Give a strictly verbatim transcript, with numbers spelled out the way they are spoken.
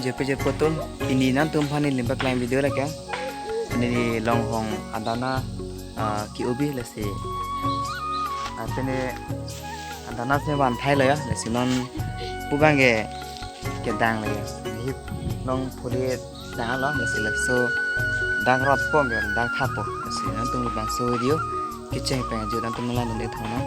Jirpo jirpo atum, pini nangtum aphan neli paklang video lake. Neli longhong adana, ah, ke-o bi lasi. Ah, pini adana si van thai lo ya, lasi non pu abang ke kedang lo ya. Hip long phuli dang lo, lasi laso dang rotpo ke dang thapo. Lasi nangtum labangso video kecheng pen ajut nangtum nanglang dun-ik tha non.